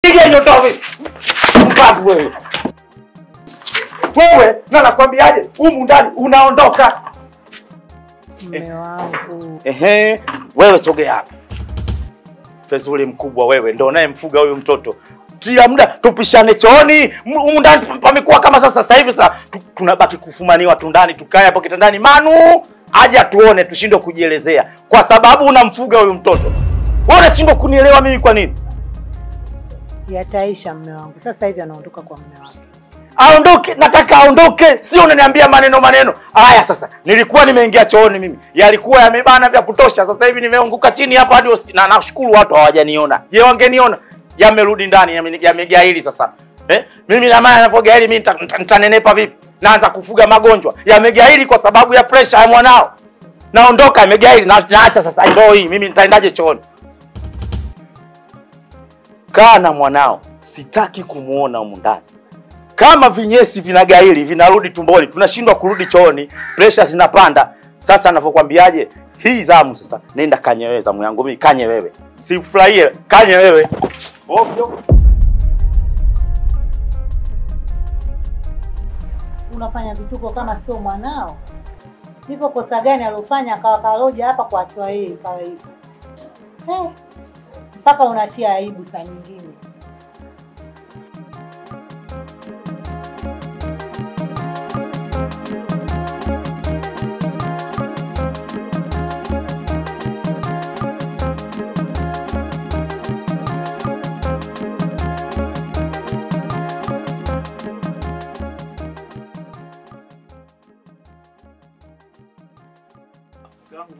Piga hiyo tovi. Mbavu wewe. Wewe na nakwambiaje? Humu ndani unaondoka. Mume wangu. Ehe, wewe sogea hapa. Fezuli mkubwa wewe ndio unayemfuga huyu mtoto. Kila muda tupishane chooni, humu ndani pamekuwa kama sasa hivi sasa tunabaki kufumaniwa tu ndani, tukae hapo kitandani Manu aje tuone tushindwe kujielezea kwa sababu unamfuga huyu mtoto. Wewe unashindwa kunielewa mimi kwa nini? Yataisha mume wangu. Sasa hivi anaondoka kwa mume wake. Aondoke, nataka aondoke, sio unaniambia maneno maneno. Haya sasa, nilikuwa nimeingia chooni mimi. Yalikuwa yamebana vya kutosha. Sasa hivi nimeanguka chini hapa hadi na nashukuru watu hawajaniona. Je, wangeniona? Yamerudi ndani, yamegaili sasa. Mimi na maana ninapogaili mimi nitanenepa vipi? Naanza kufuga magonjwa. Yamegaili kwa sababu ya pressure ya mwanao. Naondoka yamegaili na naacha sasa ndoo hii. Mimi nitaendaje chooni? Kaa na mwanao, sitaki kumuona humu ndani. Kama vinyesi vinagaili vinarudi tumboni, tunashindwa kurudi chooni, pressure zinapanda. Sasa ninavyokuambiaje, hii zamu sasa nenda kanye wewe, zamu yangu mimi kanye wewe. Sifurahie, kanye wewe. Ovyo. Unafanya vituko kama sio mwanao. Hivyo kosa gani alofanya akawa karoja hapa kwa hatua hii kawa hivi? Mpaka unatia aibu saa nyingine.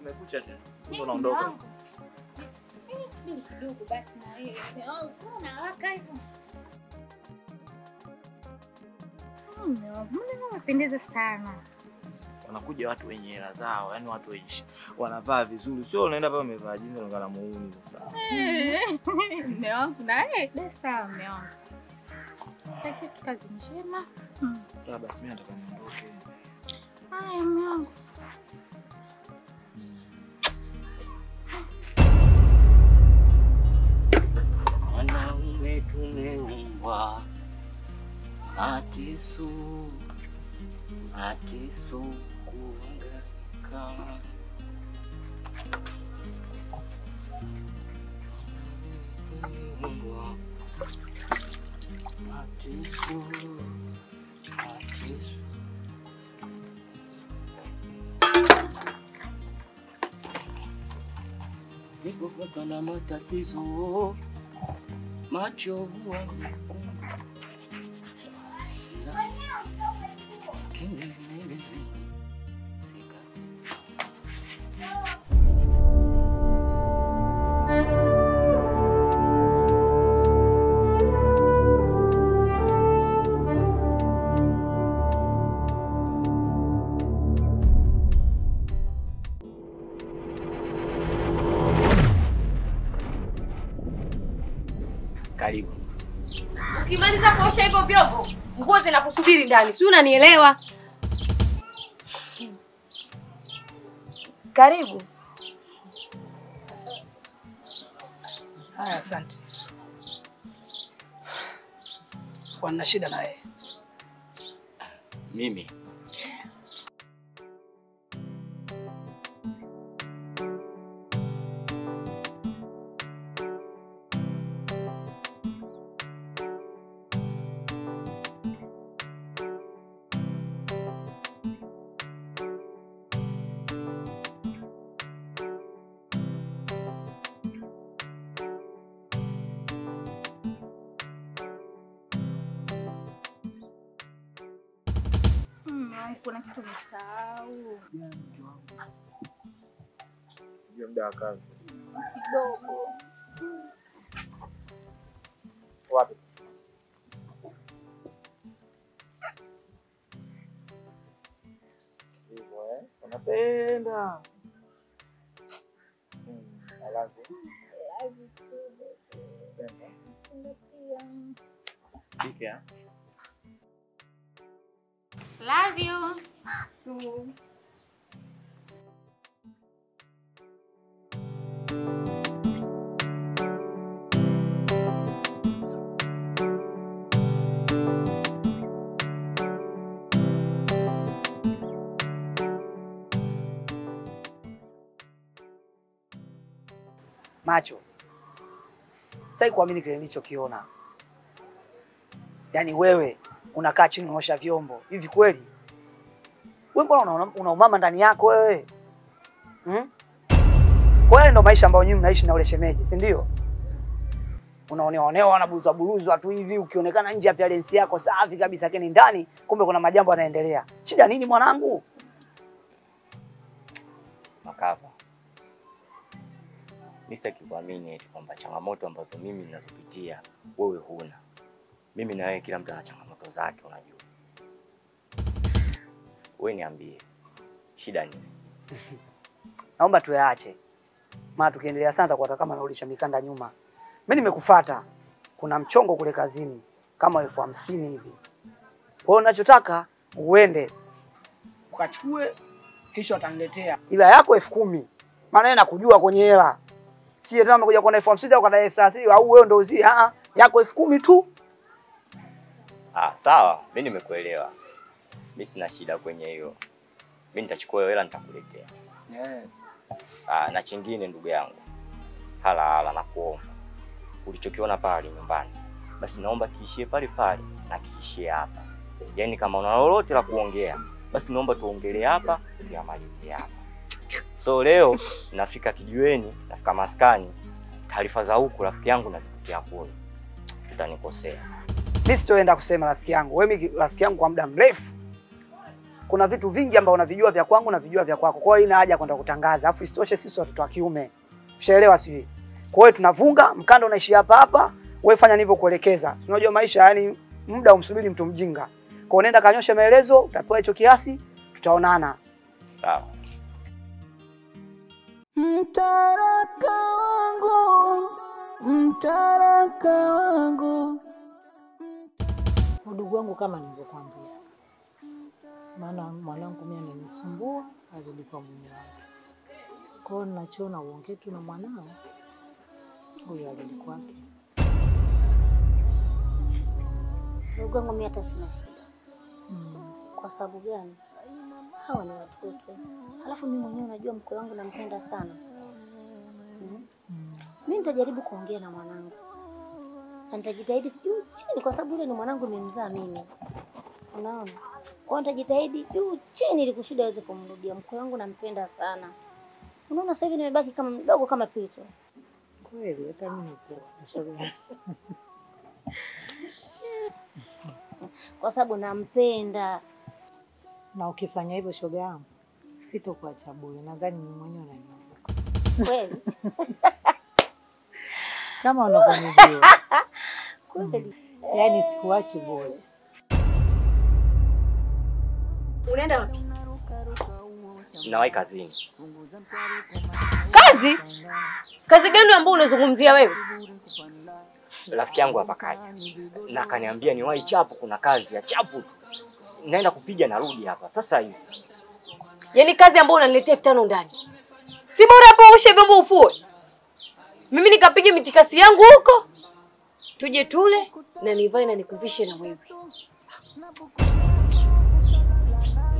Umekucha tena. Mbona unaondoka? Mimi kidogo basi na wewe. Una haraka hivyo? Mbona unapendeza sana? Wanakuja watu wenye hela zao, yani watu wenye wanavaa vizuri. Sio unaenda pale umevaa jinsi unaonekana muuni sasa. Mume wangu na wewe, sawa mume wangu. Sasa kazi njema. Sawa basi mimi nataka niondoke. Haya mume wangu. Wanaume tumeumbwa mateso, mateso kuhangaika. Tumeumbwa mateso, mateso. Nipopatwa na matatizo, macho huwa mekundu. Karibu. Ukimaliza kuosha hivyo vyombo, nguo zinakusubiri ndani. Si unanielewa? Karibu. Haya, asante. Wana shida na yeye. Mimi kuna kitu umesahau. Ndio muda wa kazi. Kidogo. Wapi? Hivyo eh? Unapenda. I love you. I love you too. Pika. Love you. Macho, sitaki kuamini kile nilichokiona. Yaani wewe unakaa chini unaosha vyombo. Hivi kweli? Wewe mbona una umama ndani yako wewe? Kwa hiyo ndo maisha ambayo nyinyi mnaishi na ule shemeji, si ndio? Unaonewa, wanaburuza buruzwa tu hivi, ukionekana nje appearance yako safi kabisa, lakini ndani kumbe kuna majambo yanaendelea. Shida nini mwanangu? Makava, mimi sitaki kuamini eti kwamba changamoto ambazo mimi ninazopitia wewe huna. Mimi na wewe kila mtu ana changamoto zake, unajua. Wewe niambie, shida nini? Naomba tuyaache. Maana tukiendelea sana tutakuwa kama narudisha mikanda nyuma. Mimi nimekufuata. Kuna mchongo kule kazini kama 50,000 hivi. Kwa hiyo ninachotaka uende ukachukue kisha utaniletea. Ila yako 10,000. Maana yeye nakujua kwenye hela. Si tena umekuja kwa 50,000 au kwa 30,000 au wewe ndio uzie. Yako 10,000 tu. Sawa, mimi nimekuelewa. Mimi sina shida kwenye hiyo. Mimi nitachukua hiyo hela nitakuletea. Na chingine ndugu yangu. Hala hala nakuomba. Ulichokiona pale nyumbani, basi naomba kiishie pale pale na kiishie hapa. Yaani kama una lolote la kuongea, basi naomba tuongelee hapa, tuyamalizie hapa. So leo nafika kijiweni, nafika maskani, taarifa za huku rafiki yangu nazipitia kule. Tutanikosea. Mimi sitoenda kusema rafiki yangu. Wewe rafiki yangu kwa muda mrefu. Kuna vitu vingi ambavyo unavijua vya kwangu na vijua vya kwako. Kwa hiyo ina haja kwenda kutangaza. Alafu isitoshe sisi watoto wa kiume. Ushaelewa sijui? Kwa hiyo tunavunga mkanda unaishi hapa hapa, wewe fanya nilivyokuelekeza. Unajua maisha yani muda umsubiri mtu mjinga. Kwa hiyo nenda kanyoshe maelezo, utapewa hicho kiasi, tutaonana. Sawa. Mtaraka wangu, mtaraka wangu. Ndugu wangu kama nilivyokuambia. Maana mwanangu mimi ananisumbua, arudi kwa mume wake. Kwa hiyo ninachoona uongee tu na mwanao. Huyo arudi kwake. Ndugu wangu mimi hata sina shida. Kwa sababu gani? Hawa ni watu wetu. Alafu mimi mwenyewe unajua mkwe wangu nampenda sana. Mimi nitajaribu kuongea na mwanangu. Na nitajitahidi juu chini kwa sababu yule ni mwanangu nimemzaa mimi. Unaona? Kwa hiyo nitajitahidi juu chini ili kusudi aweze kumrudia. Mkwe wangu nampenda sana. Unaona sasa hivi nimebaki kama mdogo kama Pito. Kweli hata mimi nipo. Kwa sababu nampenda. Na ukifanya hivyo shoga yangu sitokuacha bure. Nadhani mimi mwenyewe unanijua. Kweli. Kama unavyonijua. Kweli. Yaani sikuachi bure. Unaenda wapi? Nawahi kazini. Kazi? Kazi gani ambayo unazungumzia wewe? Rafiki yangu hapa kaja na akaniambia niwahi chapu, kuna kazi ya chapu tu. Naenda kupiga narudi hapa sasa hivi. Yaani kazi ambayo unaniletea 5,000 ndani. Si bora hapo uoshe vyombo ufue. Mimi nikapige mitikasi yangu huko. Tuje tule na nivae na nikuvishe na wewe.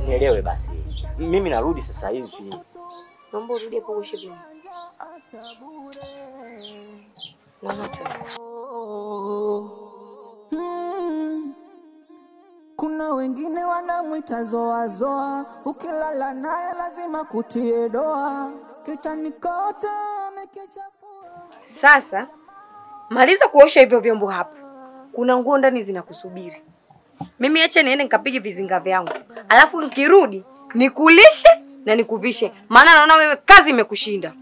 Nielewe basi. Mimi narudi sasa hivi. Naomba urudi hapo uoshe vyombo. Naomba tu. Kuna wengine wanamuita zoa zoa, ukilala naye lazima kutie doa, kitani kote amekichafua. Sasa maliza kuosha hivyo vyombo hapo. Kuna nguo ndani zinakusubiri. Mimi acha niende nikapige vizinga vyangu. Alafu nikirudi nikulishe na nikuvishe. Maana naona wewe kazi imekushinda.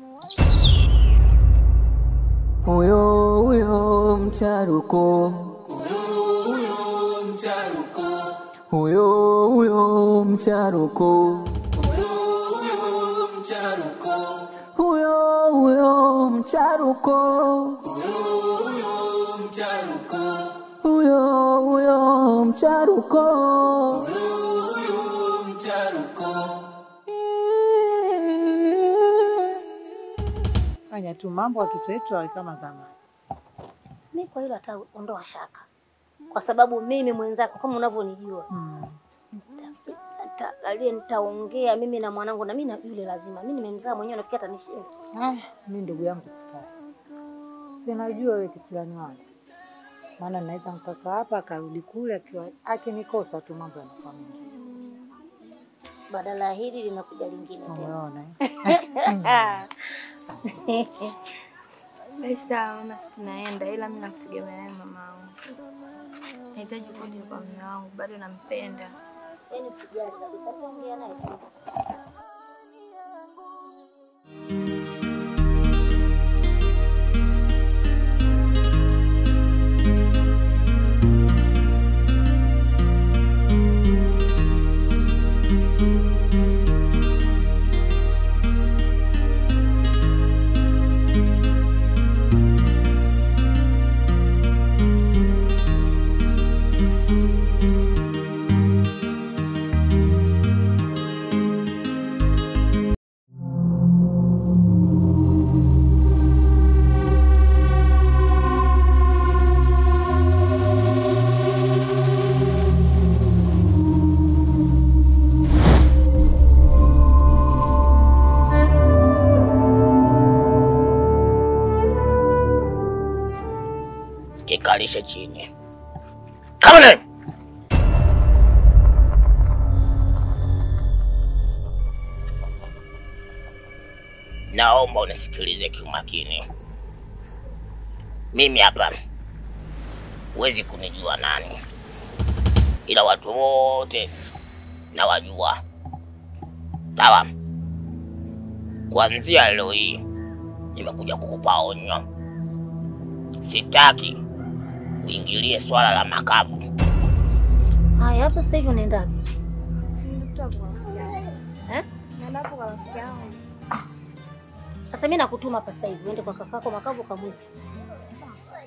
Huyo huyo mcharuko. Huyo huyo mcharuko. Huyo huyo mcharuko. Huyo huyo mcharuko. Fanya tu mambo watoto wetu wawe kama zamani. Mimi kwa hilo hata ondoa shaka. Kwa sababu mimi mwenzako kama unavyonijua. Nitaongea mimi na mwanangu na mimi na yule lazima. Mimi nimemzaa mwenyewe nafikiri atanishinda. Mimi ndugu yangu sitaki. Si unajua wewe kisilani wangu. Maana naweza mpaka hapa akarudi kule akiwa akinikosa tu mambo yanakuwa mengi. Badala hili linakuja lingine tena. Umeona eh? Basi mama, tunaenda ila mimi nakutegemea wewe mama wangu. Nahitaji kurudi kwa mume wangu, bado nampenda. Yaani usijali kabisa, tuongea naye. Kikalishe chini. Come on. Naomba unisikilize kiumakini. Mimi hapa huwezi kunijua nani, ila watu wote nawajua. Sawa? Kuanzia leo hii nimekuja kukupa onyo. Sitaki uingilie swala la makavu. Haya, hapo sasa hivi unaenda wapi? Eh? Naenda hapo kwa rafiki yangu. Sasa mimi nakutuma hapa sasa hivi uende kwa kakako Makavu kamuite.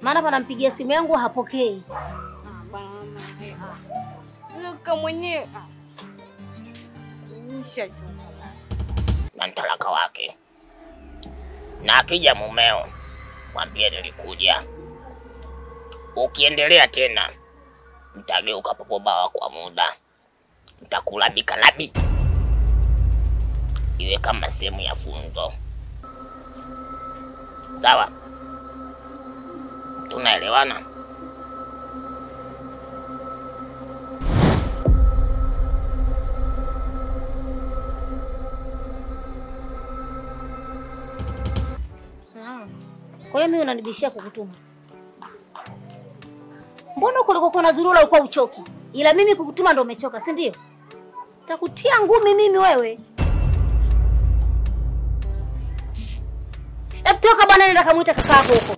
Maana hapa nampigia simu yangu hapokei. Ah, bwana mama. Wewe kama mwenyewe. Nishajua. Na mtalaka wake. Na akija mumeo mwambie nilikuja. Ukiendelea tena mtageuka popobawa kwa muda. Mtakulabika labi. Iwe kama sehemu ya funzo. Sawa? Tunaelewana? Kwa hiyo mimi unanibishia kukutuma. Mbona uko kuna zurura uko uchoki? Ila mimi kukutuma ndo umechoka, si ndio? Takutia ngumi mimi wewe. Hebu toka bwana, nenda kamuita kakako huko.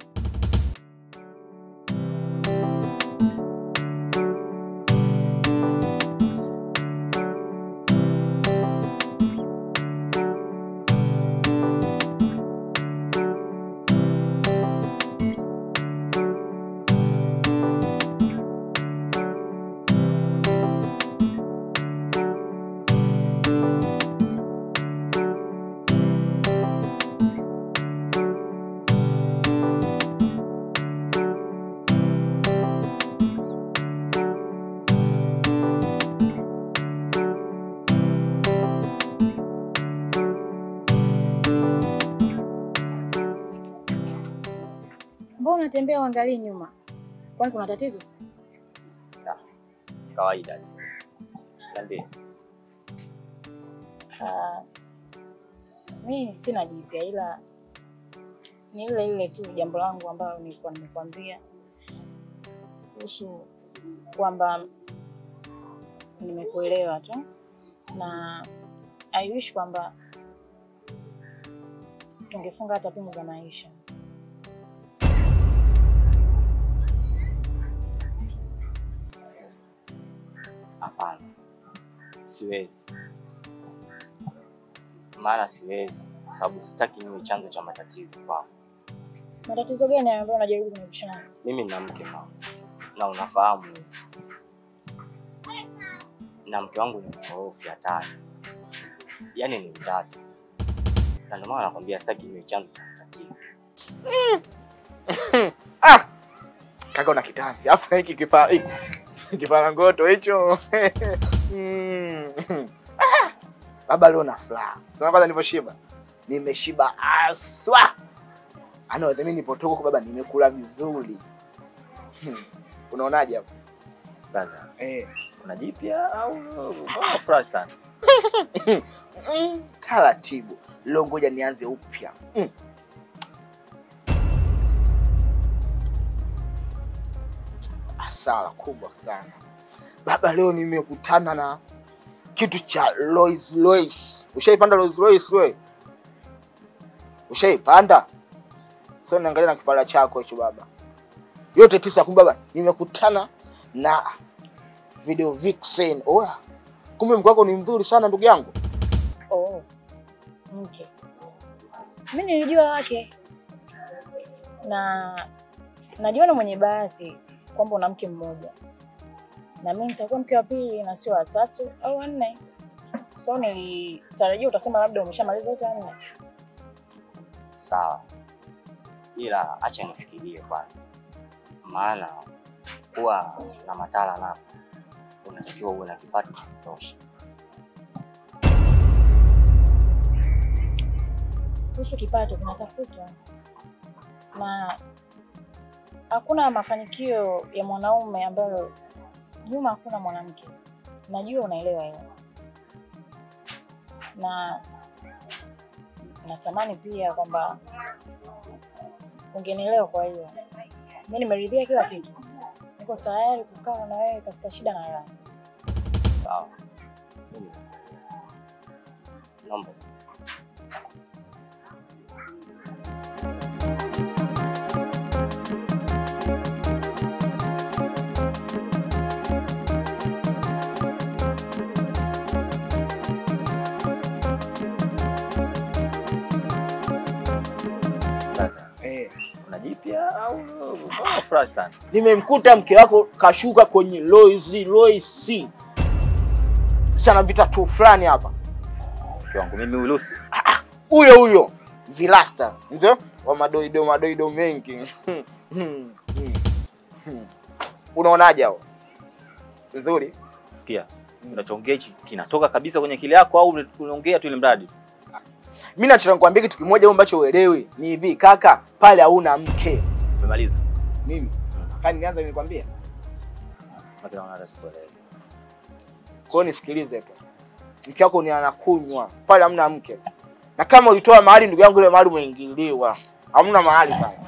Unatembea uangalie nyuma. Kwani kuna tatizo? Kawaida. Niambie. Mimi sina jipya ila ni ile ile tu jambo langu ambalo nilikuwa nimekuambia kuhusu kwamba nimekuelewa tu na I wish kwamba tungefunga hata pingu za maisha. Hapana. Siwezi. Maana siwezi kwa sababu sitaki niwe chanzo cha matatizo kwako. Matatizo gani ambayo unajaribu kunibishana? Mimi nina mke mama. Na unafahamu. Na mke wangu ni mkorofi hatari. Yaani ni mtata. Na ndio maana nakwambia sitaki niwe chanzo cha matatizo. Ah! Kaka una kitambi. Alafu hiki kifaa hiki. Kifarangoto hicho. Baba leo na furaha. Sasa kwanza nilivyoshiba. Nimeshiba aswa. Anaweza mimi nipotoka kwa baba nimekula vizuri. Unaonaje hapo? Brother. Kuna jipya au furaha sana? Taratibu. Leo ngoja nianze upya. Hasara kubwa sana. Baba leo nimekutana na kitu cha Rolls Royce. Ushaipanda Rolls Royce wewe? Ushaipanda? Sasa niangalia na kifara chako hicho baba. Yote 9 kumbe baba nimekutana na video vixen. Oya. Kumbe mke wako ni mzuri sana ndugu yangu. Oh. Mke. Mimi nilijua wake. Na najiona mwenye bahati kwamba una mke mmoja. Na mimi nitakuwa mke wa pili na sio wa tatu au wa nne. So nilitarajia utasema labda umeshamaliza wote wa nne. Sawa. Ila acha nifikirie kwanza. Maana kuwa na matala napo unatakiwa uwe na kipato cha kutosha. Kuhusu kipato kinatafutwa. Na hakuna mafanikio ya mwanaume ambayo nyuma hakuna mwanamke. Najua unaelewa hilo. Na natamani pia kwamba ungenielewa. Kwa hiyo mimi nimeridhia kila kitu. Niko tayari kukaa na wewe katika shida na raha. Sawa. Naomba. Kuna jipya au furaha sana? Nimemkuta mke wako kashuka kwenye Rolls Royce. Sana vita tu fulani hapa. Mke wangu mimi Ulusi. Huyo huyo Zilasta, ndio wa madoido madoido mengi. Unaonaje hao? Nzuri? Sikia, unachoongea hichi kinatoka kabisa kwenye akili yako au unaongea tu ile mradi? Mimi nachotaka kukuambia kitu kimoja ambacho uelewi ni hivi kaka, pale hauna mke. Umemaliza? Mimi. Kani nianza nilikwambia? Lakini naona hata sikuelewi. Kwa hiyo nisikilize tu. Mke wako ni anakunywa, pale hamna mke. Na kama ulitoa mahali ndugu yangu ile mahali umeingiliwa. Hamna mahali pale.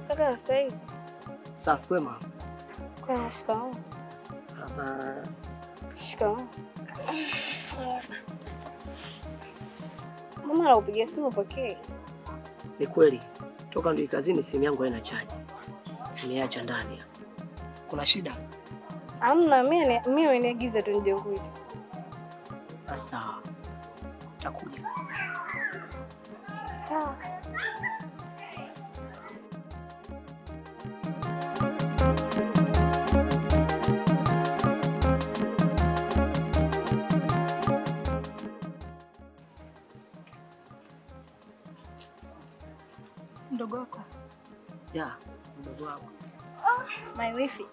Kaka sasa hivi. Safi kwema. Kwema, shikamoo. Hapa. Shikamoo. Mama anakupigia simu upokee. Ni kweli. Toka ndio kazini simu yangu haina chaji. Nimeacha ndani. Kuna shida? Hamna, mimi ameniagiza tu nije kuita. Sasa takuja. Sawa. Mdogo wako? Ya, mdogo wangu. Oh, my wifi.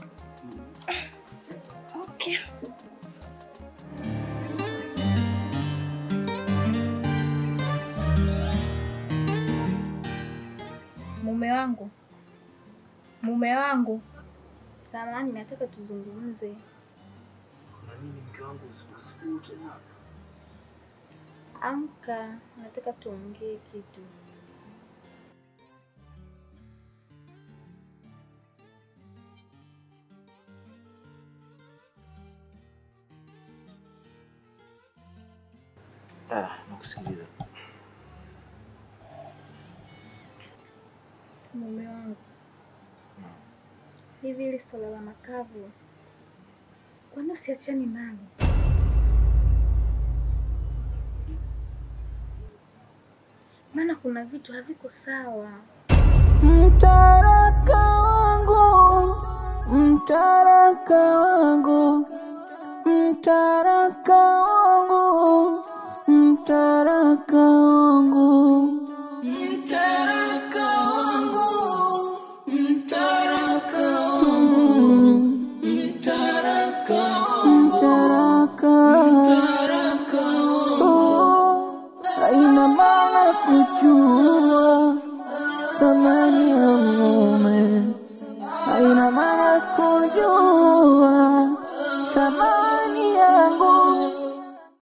Okay. Mume wangu. Mume wangu. Samahani, nataka tuzungumze. Na mimi mke wangu usiku tena. Amka, nataka tuongee kitu. Nakusikiliza. Mume wangu. Hivi ile swala la makavu, kwa nini usiachane nalo? Maana kuna vitu haviko sawa. Mtaraka wangu, mtaraka wangu, mtaraka wangu, mtaraka wangu, mtaraka wangu, mtaraka wangu, mtaraka wangu, mtaraka, mtaraka. Uchungu.